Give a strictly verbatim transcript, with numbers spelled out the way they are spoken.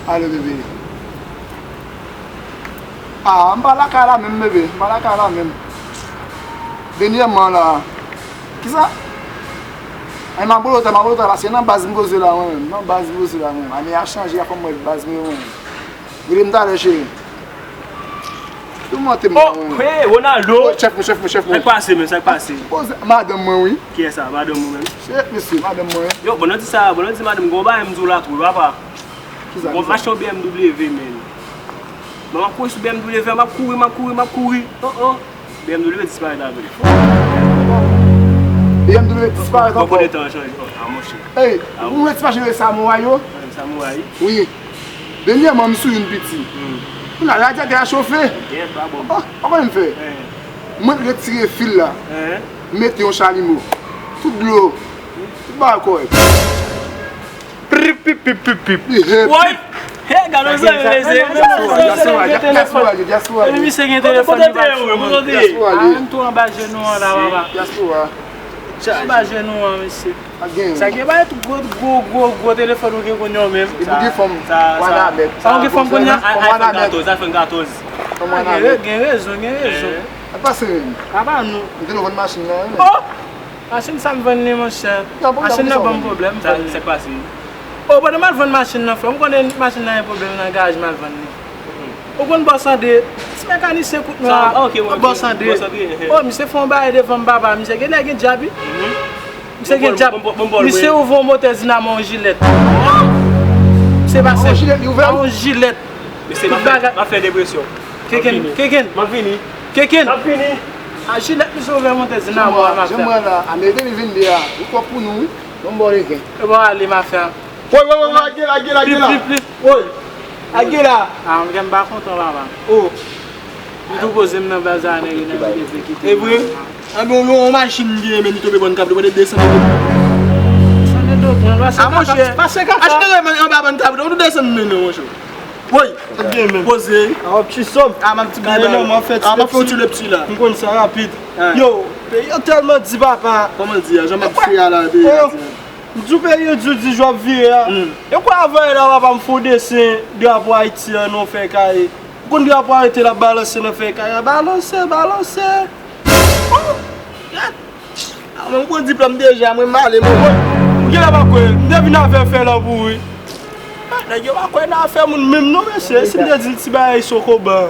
Alo, bebe. Ah, m pa lakay la menm, bebe. M pa lakay la menm. Dènyèman la. Kisa? Ay, m a bolotay, m a bolotay, paske nan baz m poze la, mwen menm. Nan baz m poze la, mwen menm. Ane a chanje, a fè m wè baz mwen, mwen menm. Rele m talè, cheri. Toumante m la, mwen menm. Oh, hey, Ronaldo! Oh, chèf mwen, chèf mwen, chèf mwen. Sa k pase, men, sa k pase? Poze, madanm mwen, wi. Kiyès sa, madanm ou menm? Se mesye, madanm mwen. Yo, bon, nan di sa, bon, nan di madanm, gon bagay m di w la tou, papa. Kisa, bon, kisa? M achte yon B M W, men. Bon, m ap kouri sou B M W, m ap kouri, m ap kouri, m ap kouri. Oh, oh. B M W disparèt avè l. B M W disparèt ankò. Bon, kote tan chanje. Oh, ah, monchè. Ey, ou wè ti machin yo, Samouraï yo? Samouraï? Wi. Dènyèman, m sou youn piti. Hmm. Kounye a, radyatè a chofe. Gen pa bon. Oh, kòman m fè? Eh. Mwen retire fil la. Eh. Mete yon chalimo. Tout dlo. Tout bagay kòrèk. Prip, pip, pip, pip, pip. Woy! Hey, gade yon zanmi, mesye. Diaspora, diaspora, diaspora. Epi misye gen telefòn li pa sou mwen. Diaspora, li. Ah, m tou anba jenou an la, papa. Diaspora. Anba jenou an, mesye. Sa gen bagay tout gwo, gwo, gwo, gwo telefòn ou gen kounye a menm. Li pou gen fòm. Sa, sa, sa, ou gen fòm kounye a? iPhone katòz, iPhone katòz. Gen rezon, gen rezon. Ap pase menm. Apa nou. M te vann machin nan, wi. Oh! Machin sa m vann li, monchè. Machin nan ban m pwoblèm, m vann li. Sa k pase? Oh, pandan m al vann machin nan, frè, m konnen machin nan gen pwoblèm nan garaj, m al vann li. Ou konn Bòs Andre, ti mekanisyen kout nwa a, Bòs Andre. Oh, misye fè yon bagay devan m, papa, misye gen nèg gen djab, wi. Misye gen djab. Misye ouvè yon motè dinamo a yon jilèt. Misye pase yon jilèt. Misye pa fè depresyon. Keken, keken. M ap vini. Keken. M ap vini. A jilèt misye ouvè motè dinamo a, mafya. Janm wè la, ane de mil venn de a, ou twòp pou nou, wi. Bon, bon, reken. E bon, ale, mafya. Woy, woy, woy, woy, lage la, lage la, lage la. Pli, pli, pli. Woy, lage la. Ah, m gen m pa kontan, papa. Oh. M tou poze m nan baz la, nèg yo nan vide vle kite m. E vre? Anben, yon, yon machin m genyen, men li tonbe bòn kab, li pran de san mil. San mil dola, pase kaka. Ah, monchè, pase kaka. Achte men anba bòn kab, ou desann men non, monchè. Woy, poze. Ah, w ap ti sòm. Ah, m ap ti bay. Ah, m ap fè yon ti lepti la. M konn sa rapid. Yo, peyi an tèlman di, papa. Kòman di a? Jan m ap fè a la, peyi a di. M di w peyi an di, w di jan w ap vire a. E kwa avanyè la, papa, m fè w desen drapo Ayiti an nan fè kay. Ou konn drapo Ayiti la ap balanse nan fè kay a? Balanse, balanse. Oh! Ah, mwen, m pran diplòm deja, mwen, m ale, mwen. Ou genlè pa kwè, m te vin avè fè lan pou ou, wi. Ah, nèg yo pa kwè nan afè moun menm non, mesye. Si m te di l ti bagay Sokoban.